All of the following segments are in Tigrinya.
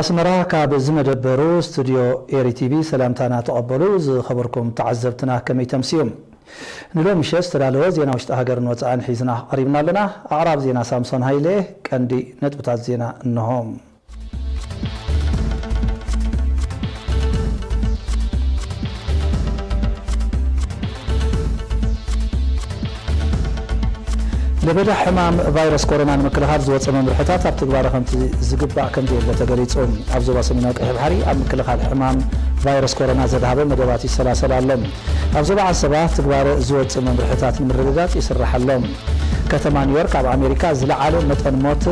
ኣስመራ ካብ ዝመደበሩ ስቱድዮ ኤሪ ቲቪ ሰላምታና ተቐበሉ። ዝኸበርኩም ተዓዘብትና ከመይ ተምስዩ? ንሎሚ ምሸት ዝተዳለወ ዜና ውሽጢ ሃገርን ወጻእን ሒዝና ቀሪብና ኣለና። ኣቕራብ ዜና ሳምሶን ሃይለ። ቀንዲ ነጥብታት ዜና እንሆ። ለበዳ ሕማም ቫይረስ ኮሮና ንምክልኻል ዝወፀ መምርሕታት ኣብ ትግባረ ከምቲ ዝግባእ ከም ዘየለ ተገሊፁ። ኣብ ዞባ ሰሜናዊ ቀይሕ ባሕሪ ኣብ ምክልኻል ሕማም ቫይረስ ኮሮና ዘድሃበ መደባት ይሰላሰል ኣሎ። ኣብ ዞባ ዓሰባ ትግባረ ዝወፅእ መምርሕታት ንምርግጋፅ ይስራሕ ኣሎ። ከተማ ኒውዮርክ ኣብ ኣሜሪካ ዝለዓለ መጠን ሞት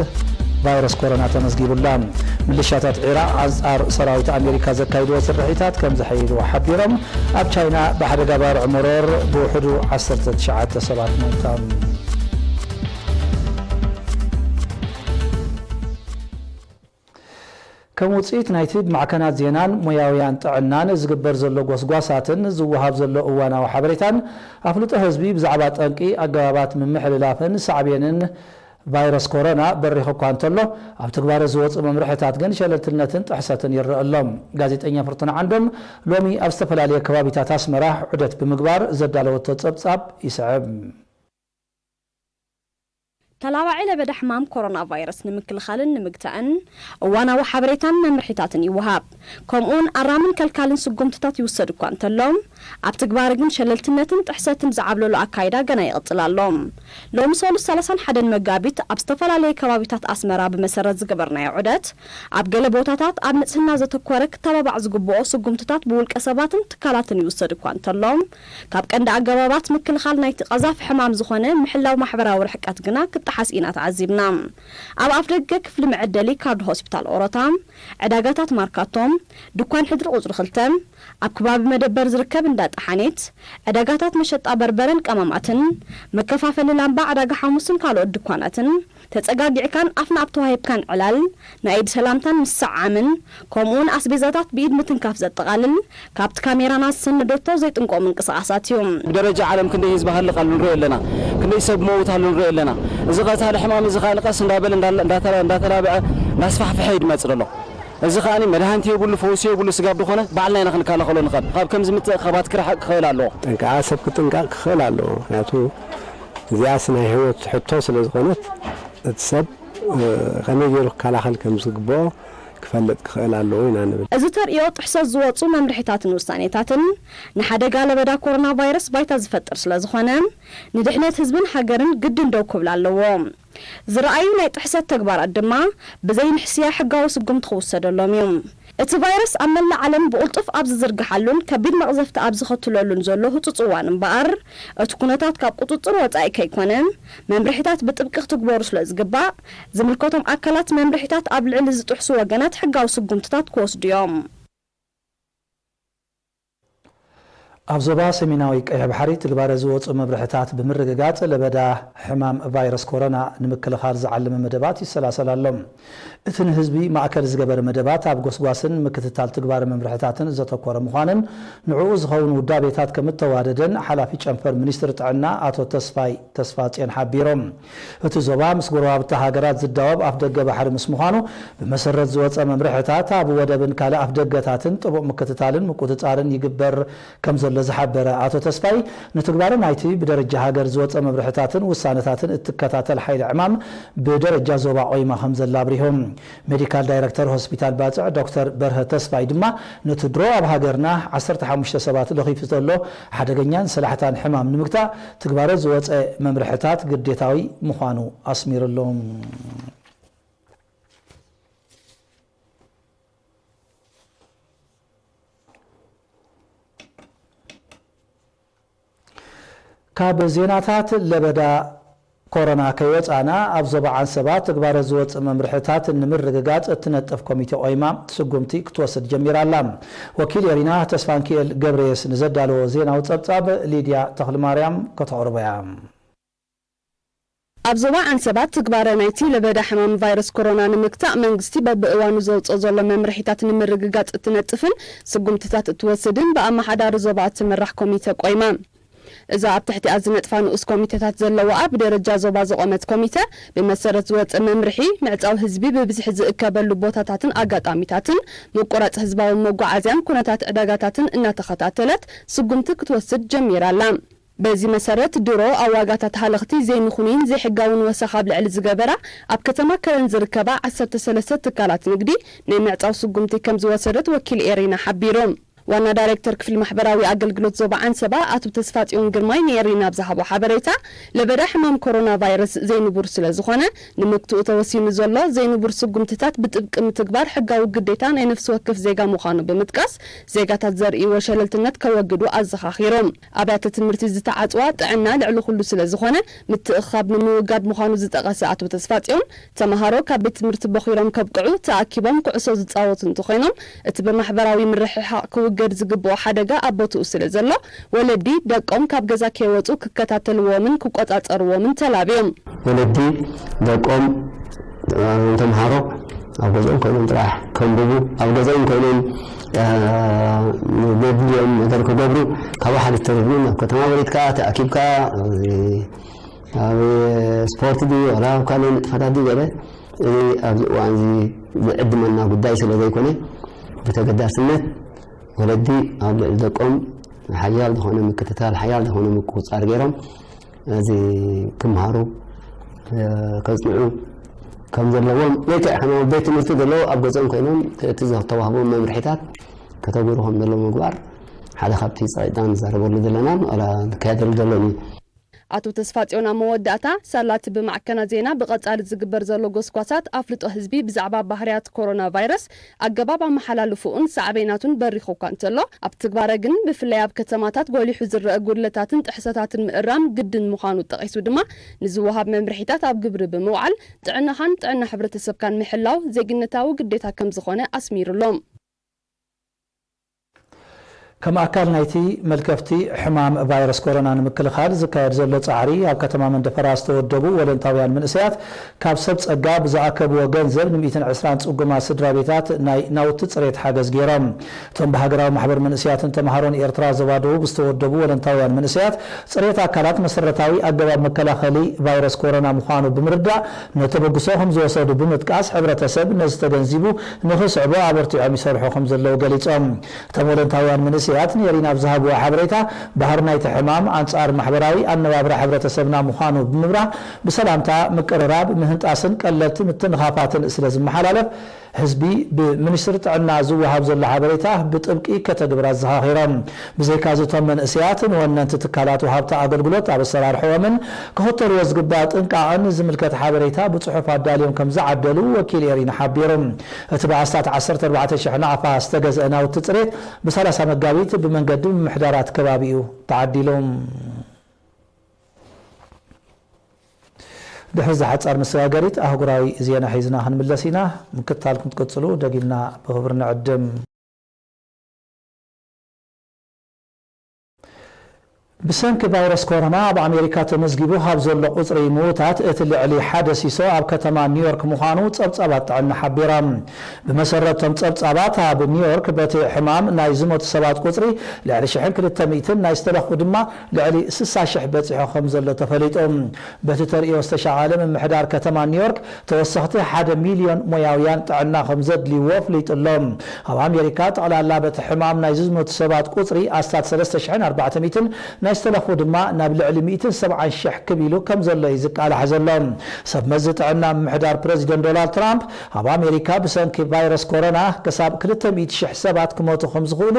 ቫይረስ ኮሮና ተመዝጊቡላ። ምልሻታት ዒራቕ ኣንጻር ሰራዊት ኣሜሪካ ዘካይድዎ ስርሒታት ከም ዘሐይልዎ ሓቢሮም። ኣብ ቻይና ብሓደጋ ባርዕ መሮር ብውሕዱ ዓሰርተ ትሽዓተ ሰባት ሞይቶም። ከም ውጽኢት ናይቲ ብማዕከናት ዜናን ሞያውያን ጥዕናን ዝግበር ዘሎ ጎስጓሳትን ዝወሃብ ዘሎ እዋናዊ ሓበሬታን ኣፍልጦ ህዝቢ ብዛዕባ ጠንቂ ኣገባባት ምምሕልላፍን ሳዕቤንን ቫይረስ ኮሮና በሪኹ እኳ እንተሎ፣ ኣብ ትግባረ ዝወጹ መምርሕታት ግን ሸለልትነትን ጥሕሰትን ይረአ ኣሎ። ጋዜጠኛ ፍርቱና ዓንዶም ሎሚ ኣብ ዝተፈላለየ ከባቢታት ኣስመራ ዑደት ብምግባር ዘዳለወቶ ጸብጻብ ይስዕብ። ተላባዒ ለበዳ ሕማም ኮሮና ቫይረስ ንምክልኻልን ንምግታእን እዋናዊ ሓበሬታን መምርሒታትን ይወሃብ። ከምኡውን ኣራምን ከልካልን ስጉምትታት ይውሰድ እኳ እንተሎም፣ ኣብ ትግባር ግን ሸለልትነትን ጥሕሰትን ዝዓብለሎ ኣካይዳ ገና ይቕጽል ኣሎ። ሎሚ ሰሉስ ሰላሳን ሓደን መጋቢት ኣብ ዝተፈላለየ ከባቢታት ኣስመራ ብመሰረት ዝገበርናዮ ዑደት፣ ኣብ ገለ ቦታታት ኣብ ንጽህና ዘተኮረ ክተባባዕ ዝግብኦ ስጉምትታት ብውልቀ ሰባትን ትካላትን ይውሰድ እኳ እንተሎም፣ ካብ ቀንዲ ኣገባባት ምክልኻል ናይቲ ቀዛፊ ሕማም ዝኾነ ምሕላው ማሕበራዊ ርሕቀት ግና ክጠሓስ ኢና ተዓዚብና። ኣብ ኣፍደገ ክፍሊ መዐደሊ ካርድ ሆስፒታል ኦሮታ፣ ዕዳጋታት ማርካቶ፣ ድኳን ሕድሪ ቁጽሪ ክልተ፣ ኣብ ከባቢ መደበር ዝርከብ እንዳ ጠሓኔት፣ ዕዳጋታት መሸጣ በርበረን ቀመማትን፣ መከፋፈሊ ላምባ ዕዳጋ ሓሙስን ካልኦት ድኳናትን፣ ተጸጋጊዕካን ኣፍና ኣብ ተዋሂብካን ዕላል፣ ናይ ኢድ ሰላምታን ምስዓዓምን፣ ከምኡውን ኣስቤዛታት ብኢድ ምትንካፍ ዘጠቓልል፣ ካብቲ ካሜራና ዝሰነደቶ ዘይጥንቆ ምንቅስቓሳት እዩ። ብደረጃ ዓለም ክንደይ ህዝቢ ሃልቕ ኣሎ ንሪኦ ኣለና፣ ክንደይ ሰብ መውት ኣሎ ንሪኦ ኣለና። እዚ ቀታሊ ሕማም እዚ ኸኣ ንቐስ እንዳበለ እንዳለ-፣ እንዳተላ-፣ እንዳተላብዐ፣ እንዳስፋሕፍሐ እዩ ዝመጽእ ዘሎ። እዚ ኸኣኒ መድሃኒት የብሉ፣ ፈውሲ የብሉ፣ ስጋብ ዝኾነ ባዕልና ኢና ክንከላኸሎ ንኽእል። ካብ ከምዚ ምትእኽኻባት ክርሕቕ ክኽእል ኣለዎ። ጠንቃ ሰብ ክጥንቀቕ ክኽእል ኣለዎ። ምኽንያቱ እዚኣስ ናይ ህይወት ሕቶ ስለ ዝኾነት፣ እቲ ሰብ፣ እ፣ ከመይ ገይሩ ክከላኸል ከም ዝግብኦ ክፈልጥ ክኽእል ኣለዎ ኢና ንብል። እዚ ተርእዮ ጥሕሰት ዝወጹ መምርሒታትን ውሳኔታትን ንሓደጋ ለበዳ ኮሮና ቫይረስ ባይታ ዝፈጥር ስለ ዝኾነ፣ ንድሕነት ህዝብን ሃገርን ግድን ደው ክብል ኣለዎ። ዝረኣዩ ናይ ጥሕሰት ተግባራት ድማ ብዘይ ንሕስያ ሕጋዊ ስጉምቲ ክውሰደሎም እዩ። እቲ ቫይረስ ኣብ መላእ ዓለም ብቕልጡፍ ኣብ ዝዝርግሓሉን ከቢድ መቕዘፍቲ ኣብ ዝኸትለሉን ዘሎ ህጹጽ እዋን እምበኣር፣ እቲ ኩነታት ካብ ቁጽጽር ወጻኢ ከይኮነ፣ መምርሒታት ብጥብቂ ክትግበሩ ስለ ዝግባእ፣ ዝምልከቶም ኣካላት መምርሒታት ኣብ ልዕሊ ዝጥሕሱ ወገናት ሕጋዊ ስጉምትታት ክወስዱ እዮም። ኣብ ዞባ ሰሜናዊ ቀይሕ ባሕሪ ትግባረ ዝወፁ መምርሕታት ብምርግጋፅ ለበዳ ሕማም ቫይረስ ኮሮና ንምክልኻል ዝዓለመ መደባት ይሰላሰል ኣሎ። እቲ ንህዝቢ ማእከል ዝገበረ መደባት ኣብ ጎስጓስን ምክትታል ትግባረ መምርሕታትን ዘተኮረ ምዃንን ንዕኡ ዝኸውን ውዳቤታት ከም እተዋደደን ሓላፊ ጨንፈር ሚኒስትሪ ጥዕና ኣቶ ተስፋይ ተስፋጽዮን ሓቢሮም። እቲ ዞባ ምስ ጎረባብቲ ሃገራት ዝዳወብ ኣፍደገ ባሕሪ ምስ ምዃኑ፣ ብመሰረት ዝወጸ መምርሕታት ኣብ ወደብን ካልእ ኣፍደገታትን ጥቡቕ ምክትታልን ምቁጽጻርን ይግበር ከም ዘሎ ዝሓበረ ኣቶ ተስፋይ፣ ንትግባረ ናይቲ ብደረጃ ሃገር ዝወጸ መምርሕታትን ውሳነታትን እትከታተል ሓይሊ ዕማም ብደረጃ ዞባ ቆይማ ከም ዘላ ኣብሪሆም። ሜዲካል ዳይረክተር ሆስፒታል ባጽዕ ዶክተር በርሀ ተስፋይ ድማ፣ ነቲ ድሮ ኣብ ሃገርና ዓሰርተ ሓሙሽተ ሰባት ለኺፉ ዘሎ ሓደገኛን ሰላሕታን ሕማም ንምግታእ ትግባረ ዝወጸ መምርሕታት ግዴታዊ ምዃኑ ኣስሚሩሉ። ካብ ዜናታት ለበዳ ኮሮና ከይወጻና፣ ኣብ ዞባ ዓንሰባ ትግባረ ዝወጽእ መምርሕታት ንምርግጋጽ እትነጥፍ ኮሚቴ ቆይማ ስጉምቲ ክትወስድ ጀሚራ ኣላ። ወኪል ኤሪና ተስፋንኪኤል ገብረየስ ንዘዳለዎ ዜናዊ ጸብጻብ ሊድያ ተኽልማርያም ከተቕርቦ እያ። ኣብ ዞባ ዓንሰባ ትግባረ ናይቲ ለበዳ ሕማም ቫይረስ ኮሮና ንምግታእ መንግስቲ በብእዋኑ ዘውጽኦ ዘሎ መምርሒታት ንምርግጋጽ እትነጥፍን ስጉምትታት እትወስድን ብኣመሓዳሪ ዞባ እትምራሕ ኮሚቴ ቆይማ። እዛ ኣብ ትሕቲኣ ዝነጥፋ ንኡስ ኮሚተታት ዘለዋኣ ብደረጃ ዞባ ዝቖመት ኮሚተ፣ ብመሰረት ዝወፀ መምርሒ፣ ምዕፃው ህዝቢ ብብዝሒ ዝእከበሉ ቦታታትን ኣጋጣሚታትን፣ ምቁራፅ ህዝባዊ መጓዓዝያን ኩነታት ዕዳጋታትን እናተኸታተለት ስጉምቲ ክትወስድ ጀሚራ ኣላ። በዚ መሰረት፣ ድሮ ኣብ ዋጋታት ሃለኽቲ ዘይምኽኑይን ዘይሕጋውን ወሰኽ ኣብ ልዕሊ ዝገበራ፣ ኣብ ከተማ ከረን ዝርከባ ዓሰርተ ሰለስተ ትካላት ንግዲ ናይ ምዕፃው ስጉምቲ ከም ዝወሰደት ወኪል ኤሪና ሓቢሩ። ዋና ዳይሬክተር ክፍሊ ማሕበራዊ ኣገልግሎት ዞባ ዓንሰባ ኣቶ ተስፋጽዮን ግርማይ ንኤሪና ኣብ ዝሃቦ ሓበሬታ፣ ለበዳ ሕማም ኮሮና ቫይረስ ዘይንቡር ስለ ዝኾነ፣ ንምግትኡ ተወሲኑ ዘሎ ዘይንቡር ስጉምትታት ብጥብቂ ምትግባር ሕጋዊ ግዴታ ናይ ነፍሲ ወከፍ ዜጋ ምዃኑ ብምጥቃስ፣ ዜጋታት ዘርእይዎ ሸለልትነት ከወግዱ ኣዘኻኺሩ። ኣብያተ ትምህርቲ ዝተዓጽዋ ጥዕና ልዕሊ ኩሉ ስለ ዝኾነ፣ ምትእኽኻብ ንምውጋድ ምዃኑ ዝጠቐሰ ኣቶ ተስፋጽዮን፣ ተመሃሮ ካብ ቤት ትምህርቲ ቦኺሮም ከብቅዑ ተኣኪቦም ኩዕሶ ዝጻወቱ እንተኾይኖም፣ እቲ ብማሕበራዊ ምርሕሓቕ ክውገድ ዝግብኦ ሓደጋ ኣብ ቦትኡ ስለ ዘሎ፣ ወለዲ ደቆም ካብ ገዛ ከይወጹ ክከታተልዎምን ክቆጻጸርዎምን ተላብዮም። ወለዲ ደቆም፣ እ፣ ተምሃሮ ኣብ ገዝኦም ኮይኖም ጥራሕ ከንብቡ፣ ኣብ ገዝኦም ኮይኖም፣ እ፣ ዘድልዮም ነገር ክገብሩ፣ ካብኡ ሓደ ተሪፍና ናብ ከተማ ወሪድካ ተኣኪብካ፣ እ፣ ኣብ ስፖርት ድዩ፣ ዋላ ኣብ ካልእ ንጥፈታት ድዩ ገለ፣ እዚ ኣብዚ እዋን እዚ ዝዕድመና ጉዳይ ስለ ዘይኮነ፣ ብተገዳስነት ወለዲ ኣብ ልዕሊ ደቆም ሓያል ዝኾነ ምክትታል፣ ሓያል ዝኾነ ምቁጽጻር ገይሮም፣ እዚ ክምሃሩ፣ እ፣ ከጽንዑ ከም ዘለዎም፣ ልክዕ ከም ኣብ ቤት ትምህርቲ ዘለዉ ኣብ ገዝኦም ኮይኖም እቲ ዝተዋህቦም መምርሒታት ከተግብሩ ከም ዘለዎም ምግባር ሓደ ካብቲ ጸቂጥና ንዛረበሉ ዘለናን ዋላ ንካየደሉ ዘሎን እዩ። ኣቶ ተስፋጽዮን ኣብ መወዳእታ፣ ሳላቲ ብማዕከናት ዜና ብቐጻሊ ዝግበር ዘሎ ጎስጓሳት ኣፍልጦ ህዝቢ ብዛዕባ ባህርያት ኮሮና ቫይረስ፣ ኣገባብ ኣመሓላልፍኡን ሳዕቤናቱን በሪኹ እኳ እንተሎ፣ ኣብ ትግባረ ግን ብፍላይ ኣብ ከተማታት ጎሊሑ ዝረአ ጉድለታትን ጥሕሰታትን ምእራም ግድን ምዃኑ ጠቒሱ ድማ፣ ንዝወሃብ መምርሒታት ኣብ ግብሪ ብምውዓል ጥዕናኻን ጥዕና ሕብረተሰብካን ምሕላው ዜግነታዊ ግዴታ ከም ዝኾነ ኣስሚሩሎም። ከም ኣካል ናይቲ መልከፍቲ ሕማም ቫይረስ ኮሮና ንምክልኻል ዝካየድ ዘሎ ጻዕሪ፣ ኣብ ከተማ መንደፈራ ዝተወደቡ ወለንታውያን መንእሰያት ካብ ሰብ ጸጋ ብዝኣከብዎ ገንዘብ ን ሚእትን ዕስራን ጽጉማት ስድራ ቤታት ናይ ናውቲ ጽሬት ሓገዝ ገይሮም። እቶም ብሃገራዊ ማሕበር መንእሰያትን ተምሃሮን ኤርትራ ዞባ ደቡብ ዝተወደቡ ወለንታውያን መንእሰያት፣ ጽሬት ኣካላት መሰረታዊ ኣገባብ መከላኸሊ ቫይረስ ኮሮና ምዃኑ ብምርዳእ፣ ነተበግሶ ከም ዝወሰዱ ብምጥቃስ፣ ሕብረተሰብ ነዚ ተገንዚቡ ንኽስዕቦ ኣበርቲዖም ይሰርሑ ከም ዘለዉ ገሊጾም። እቶም ወለንታውያን መንእሰያት ንኤሪና ኣብ ዝሃብዎ ሓበሬታ፣ ባህሪ ናይቲ ሕማም ኣንጻር ማሕበራዊ ኣነባብራ ሕብረተሰብና ምዃኑ ብምብራህ፣ ብሰላምታ፣ ምቅርራብ፣ ምህንጣስን ቀለልቲ ምትንኻፋትን ስለ ዝመሓላለፍ፣ ህዝቢ ብሚኒስትሪ ጥዕና ዝወሃብ ዘሎ ሓበሬታ ብጥብቂ ከተግብር ኣዘኻኺሮም። ብዘይካዚ እቶም መንእሰያት ንወነንቲ ትካላት ወሃብቲ ኣገልግሎት ኣብ ኣሰራርሕኦምን ክኽተልዎ ዝግባእ ጥንቃቐን ዝምልከት ሓበሬታ ብጽሑፍ ኣዳልዮም ከም ዝዓደሉ ወኪል ኤሪና ሓቢሩ። እቲ ብኣስታት ዓሰርተ ኣርባዕተ ሽሕ ናቕፋ ዝተገዝአ ናውቲ ጽሬት ብሰላሳ መጋቢት ብመንገዲ ምምሕዳራት ከባቢ እዩ ተዓዲሉ። ድሕሪ እዛ ሓጻር መሰጋገሪት ኣህጉራዊ ዜና ሒዝና ክንምለስ ኢና። ምክትታልኩም ክትቅጽሉ ደጊምና ብኽብሪ ንዕድም። ብሰንኪ ቫይረስ ኮሮና ኣብ ኣሜሪካ ተመዝጊቡ ካብ ዘሎ ቁጽሪ ምዉታት እቲ ልዕሊ ሓደ ሲሶ ኣብ ከተማ ኒውዮርክ ምዃኑ ጸብጻባት ጥዕና ሓቢሮም። ብመሰረት እቶም ጸብጻባት፣ ኣብ ኒውዮርክ በቲ ሕማም ናይ ዝሞቱ ሰባት ቁጽሪ ልዕሊ ሽሕን ክልተ ሚእትን፣ ናይ ዝተለኽፉ ድማ ልዕሊ ስሳ ሽሕ በጺሑ ከም ዘሎ ተፈሊጡ። በቲ ተርእዮ ዝተሻቐለ ምምሕዳር ከተማ ኒውዮርክ፣ ተወሰኽቲ ሓደ ሚልዮን ሞያውያን ጥዕና ከም ዘድልይዎ ኣፍሊጡ ኣሎ። ኣብ ኣሜሪካ፣ ጠቕላላ በቲ ሕማም ናይ ዝሞቱ ሰባት ቁጽሪ ኣስታት ሰለስተ ሽሕን ኣርባዕተ ሚእትን፣ ናይ ዝተለኽፉ ድማ ናብ ልዕሊ ሚእትን ሰብዓን ሽሕ ክብ ኢሉ ከም ዘሎ እዩ ዝቃላሕ ዘሎ። ሰብ መዚ ጥዕና ምምሕዳር ፕረዚደንት ዶናልድ ትራምፕ፣ ኣብ ኣሜሪካ ብሰንኪ ቫይረስ ኮሮና ክሳብ ክልተ ሚእቲ ሽሕ ሰባት ክሞቱ ከም ዝኽእሉ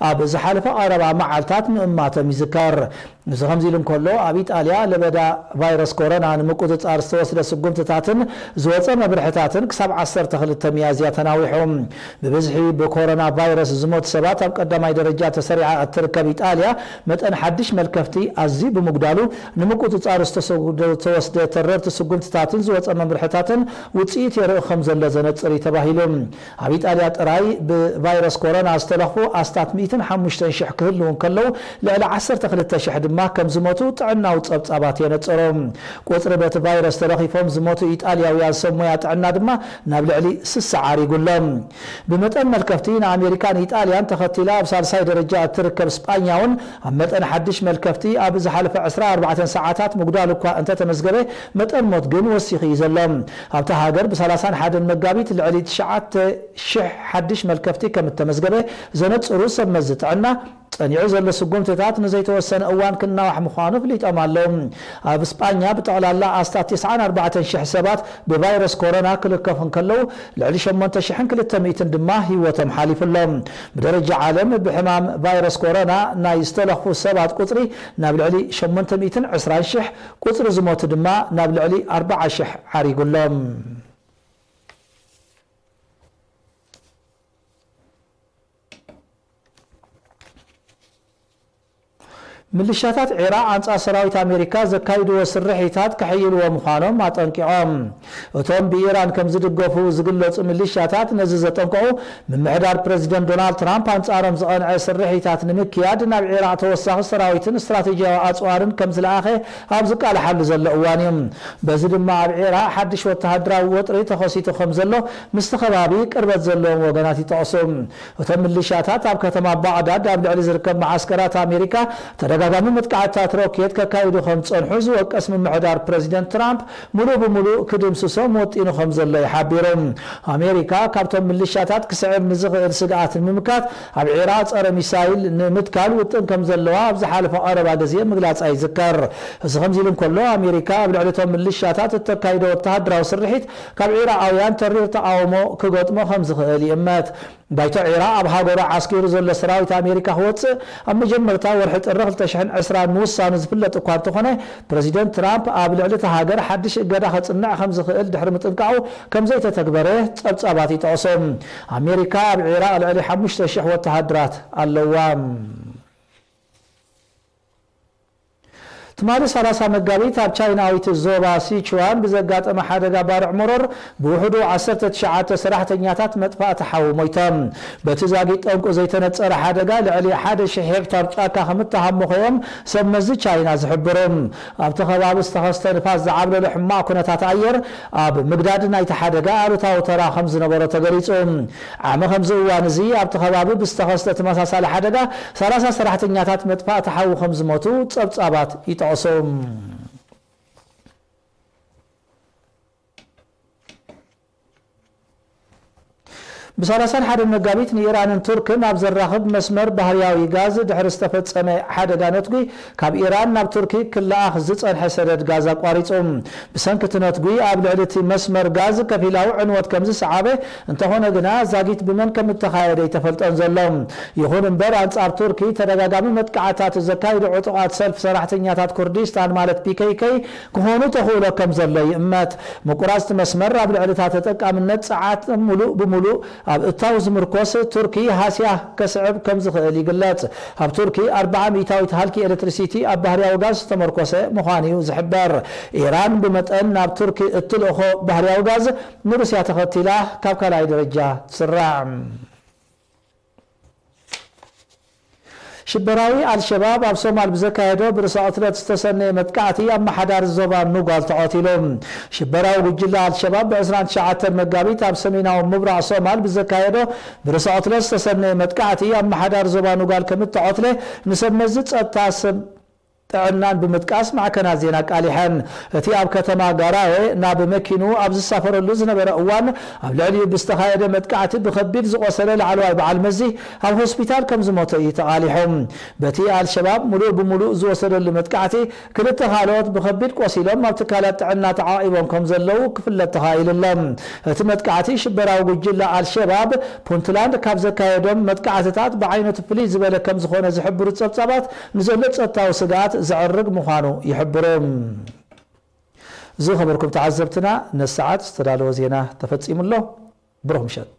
ኣብ ዝሓለፈ ቀረባ መዓልታት ምእማቶም ይዝከር። እዚ ከምዚ ኢሉ እንከሎ፣ ኣብ ኢጣልያ ለበዳ ቫይረስ ኮሮና ንምቁጽጻር ዝተወስደ ስጉምትታትን ዝወጸ መብርሕታትን ክሳብ ዓሰርተ ክልተ ሚያዝያ ተናዊሑ። ብብዝሒ ብኮሮና ቫይረስ ዝሞቱ ሰባት ኣብ ቀዳማይ ደረጃ ተሰሪዓ እትርከብ ኢጣልያ፣ መጠን ሓድሽ መልከፍቲ ኣዝዩ ብምጉዳሉ፣ ንምቁጽጻሩ ዝተሰጉደ-፣ ዝተወስደ ተረርቲ ስጉምትታትን ዝወጸ መምርሕታትን ውጽኢት የርኢ ከም ዘሎ ዘነጽር እዩ ተባሂሉ። ኣብ ኢጣልያ ጥራይ ብቫይረስ ኮሮና ዝተለኽፉ ኣስታት ሚእትን ሓሙሽተን ሽሕ ክህልዉ እንከለዉ፣ ልዕሊ ዓሰርተ ክልተ ሽሕ ድማ ከም ዝሞቱ ጥዕናዊ ጸብጻባት የነጽሩ። ቁጽሪ በቲ ቫይረስ ተለኺፎም ዝሞቱ ኢጣልያውያን ሰብ ሞያ ጥዕና ድማ ናብ ልዕሊ ስሳ ዓሪጉ ኣሎ። ብመጠን መልከፍቲ ንኣሜሪካን ኢጣልያን ተኸቲላ ኣብ ሳልሳይ ደረጃ እትርከብ ስጳኛ እውን ኣብ መጠን ሓድሽ መልከፍቲ ኣብ ዝሓለፈ ዕስራን ኣርባዕተን ሰዓታት ምጉዳል እኳ እንተተመዝገበ፣ መጠን ሞት ግን ወሲኹ እዩ ዘሎ። ኣብታ ሃገር ብ31 መጋቢት ልዕሊ ትሽዓተ ሽሕ ሓድሽ መልከፍቲ ከም እተመዝገበ ዘነጽሩ ሰብ መዚ ጥዕና፣ ጸኒዑ ዘሎ ስጉምትታት ንዘይተወሰነ እዋን ክናዋሕ ምዃኑ ኣፍሊጦም ኣለዉ። ኣብ ስጳኛ ብጠቕላላ ኣስታት ተስዓን ኣርባዕተን ሽሕ ሰባት ብቫይረስ ኮሮና ክልከፉ እንከለዉ፣ ልዕሊ ሸሞንተ ሽሕን ክልተ ሚእትን ድማ ህይወቶም ሓሊፉ ኣሎ። ብደረጃ ዓለም ብሕማም ቫይረስ ኮሮና ናይ ዝተለኽፉ ሰባት ቁጽሪ ናብ ልዕሊ ሸሞንተ ሚእትን ዕስራን ሽሕ፣ ቁጽሪ ዝሞቱ ድማ ናብ ልዕሊ ኣርብዓ ሽሕ ዓሪጉ ኣሎ። ምልሻታት ዒራቕ ኣንጻር ሰራዊት ኣሜሪካ ዘካይድዎ ስርሒታት ከሕይልዎ ምዃኖም ኣጠንቂቖም። እቶም ብኢራን ከም ዝድገፉ ዝግለጹ ምልሻታት ነዚ ዘጠንቀቑ፣ ምምሕዳር ፕረዚደንት ዶናልድ ትራምፕ ኣንጻሮም ዝቐንዐ ስርሒታት ንምክያድ ናብ ዒራቕ ተወሳኺ ሰራዊትን ስትራቴጂያዊ ኣጽዋርን ከም ዝለኣኸ ኣብ ዝቃልሓሉ ዘሎ እዋን እዩ። በዚ ድማ ኣብ ዒራቕ ሓድሽ ወተሃደራዊ ወጥሪ ተኸሲቱ ከም ዘሎ ምስቲ ከባቢ ቅርበት ዘለዎም ወገናት ይጠቕሱ። እቶም ምልሻታት ኣብ ከተማ ባዕዳድ ኣብ ልዕሊ ዝርከብ መዓስከራት ኣሜሪካ ተደጋጋሚ መጥቃዕትታት ሮኬት ከካይዱ ከም ዝጸንሑ ዝወቀስ ምምሕዳር ፕረዚደንት ትራምፕ፣ ምሉእ ብምሉእ ክድምስሶም ወጢኑ ከም ዘሎ እዩ ሓቢሩ። ኣሜሪካ ካብቶም ምልሻታት ክስዕብ ንዝኽእል ስግኣት ንምምካት ኣብ ዒራቕ ጸረ ሚሳይል ንምትካል ውጥን ከም ዘለዋ ኣብ ዝሓለፈ ቀረባ ግዜ ምግላጻ ይዝከር። እዚ ከምዚ ኢሉ እንከሎ፣ ኣሜሪካ ኣብ ልዕሊ እቶም ምልሻታት እተካይዶ ወተሃደራዊ ስርሒት ካብ ዒራቓውያን ተሪር ተቓውሞ ክገጥሞ ከም ዝኽእል ይእመት። ባይቶ ዒራቕ ኣብ ሃገሩ ዓስኪሩ ዘሎ ሰራዊት ኣሜሪካ ክወጽእ ኣብ መጀመርታ ወርሒ ጥሪ ክልተ ሽሕን ዕስራን ምውሳኑ ዝፍለጥ እኳ እንተኾነ፣ ፕረዚደንት ትራምፕ ኣብ ልዕሊ እታ ሃገር ሓድሽ እገዳ ከጽንዕ ከም ዝኽእል ድሕሪ ምጥንቃቑ ከም ዘይተተግበረ ጸብጻባት ይጠቕሱ። ኣሜሪካ ኣብ ዒራቕ ልዕሊ ሓሙሽተ ሽሕ ወተሃደራት ኣለዋ። ትማሊ ሰላሳ መጋቢት ኣብ ቻይናዊት ዞባ ሲቹዋን ብዘጋጠመ ሓደጋ ባርዕ መሮር ብውሕዱ ዓሰርተ ትሽዓተ ሰራሕተኛታት መጥፋእቲ ሓዊ ሞይቶም። በቲ ዛጊት ጠንቁ ዘይተነጸረ ሓደጋ ልዕሊ ሓደ ሽሕ ሄክታር ጫካ ከም እተሃሞኸ እዮም ሰብ መዚ ቻይና ዝሕብሩ። ኣብቲ ከባቢ ዝተኸስተ ንፋስ ዝዓብለሎ ሕማቕ ኩነታት ኣየር ኣብ ምግዳድ ናይቲ ሓደጋ ኣሉታዊ ተራ ከም ዝነበሮ ተገሊጹ። ዓሚ ከምዚ እዋን እዚ ኣብቲ ከባቢ ብዝተኸስተ ተመሳሳሊ ሓደጋ ሰላሳ ሰራሕተኛታት መጥፋእቲ ሓዊ ከም ዝሞቱ ጸብጻባት ይጠቕሱ። ብ ሰላሳን ሓደን መጋቢት ንኢራንን ቱርክን ኣብ ዘራኽብ መስመር ባህርያዊ ጋዝ ድሕሪ ዝተፈጸመ ሓደጋ ነትጒ ካብ ኢራን ናብ ቱርኪ ክለኣኽ ዝጸንሐ ሰደድ ጋዝ ኣቋሪጹ። ብሰንኪ እቲ ነትጒ ኣብ ልዕሊ እቲ መስመር ጋዝ ከፊላዊ ዕንወት ከም ዝሰዓበ፣ እንተኾነ ግና ዛጊት ብመን ከም እተኻየደ ኣይተፈልጠን ዘሎ። ይኹን እምበር፣ ኣንጻር ቱርኪ ተደጋጋሚ መጥቃዕታት ዘካይዱ ዕጡቓት ሰልፊ ሰራሕተኛታት ኩርዲስታን ማለት ፒ ኬ ኬ ክኾኑ ተኽእሎ ከም ዘሎ ይእመት። ምቁራጽ እቲ መስመር ኣብ ልዕሊ እታ ተጠቃምነት ጸዓት ሙሉእ ብሙሉእ ኣብ እታው ዝምርኮስ ቱርኪ ሃስያ ከስዕብ ከም ዝኽእል ይግለጽ። ኣብ ቱርኪ ኣርብዓ ሚእታዊት ሃልኪ ኤሌክትሪሲቲ ኣብ ባህርያዊ ጋዝ ዝተመርኮሰ ምዃኑ እዩ ዝሕበር። ኢራን ብመጠን ናብ ቱርኪ እትልእኾ ባህርያዊ ጋዝ ንሩስያ ተኸቲላ ካብ ካልኣይ ደረጃ ትስራዕ። ሽበራዊ ኣልሸባብ ኣብ ሶማል ብዘካየዶ ብርእሰ ቅትለት ዝተሰነየ መጥቃዕቲ ኣመሓዳሪ ዞባ ኑጋል ተቐቲሉ። ሽበራዊ ጉጅለ ኣልሸባብ ብ ዕስራን ትሽዓተን መጋቢት ኣብ ሰሜናዊ ምብራቕ ሶማል ብዘካየዶ ብርእሰ ቅትለት ዝተሰነየ መጥቃዕቲ ኣመሓዳሪ ዞባ ኑጋል ከም እተቐትለ ንሰብ መዚ ጸጥታ ሰብ ጥዕናን ብምጥቃስ ማዕከናት ዜና ኣቃሊሐን። እቲ ኣብ ከተማ ጋራዌ ናብ መኪኑ ኣብ ዝሳፈረሉ ዝነበረ እዋን ኣብ ልዕሊኡ ብዝተኻየደ መጥቃዕቲ ብኸቢድ ዝቖሰለ ላዕለዋይ በዓል መዚ ኣብ ሆስፒታል ከም ዝሞተ እዩ ተቓሊሑ። በቲ ኣልሸባብ ምሉእ ብምሉእ ዝወሰደሉ መጥቃዕቲ ክልተ ካልኦት ብኸቢድ ቆሲሎም ኣብ ትካላት ጥዕና ተዓቒቦም ከም ዘለዉ ክፍለጥ ተኻኢሉ ኣሎ። እቲ መጥቃዕቲ ሽበራዊ ጉጅለ ኣልሸባብ ፑንትላንድ ካብ ዘካየዶም መጥቃዕትታት ብዓይነቱ ፍልይ ዝበለ ከም ዝኾነ ዝሕብሩ ጸብጻባት ንዘሎ ጸጥታዊ ስግኣት ዘዕርግ ምዃኑ ይሕብሩ። ዝኸበርኩም ተዓዘብትና፣ ነሰዓት ዝተዳለወ ዜና ተፈጺሙ ኣሎ። ብሩኽ ምሸት።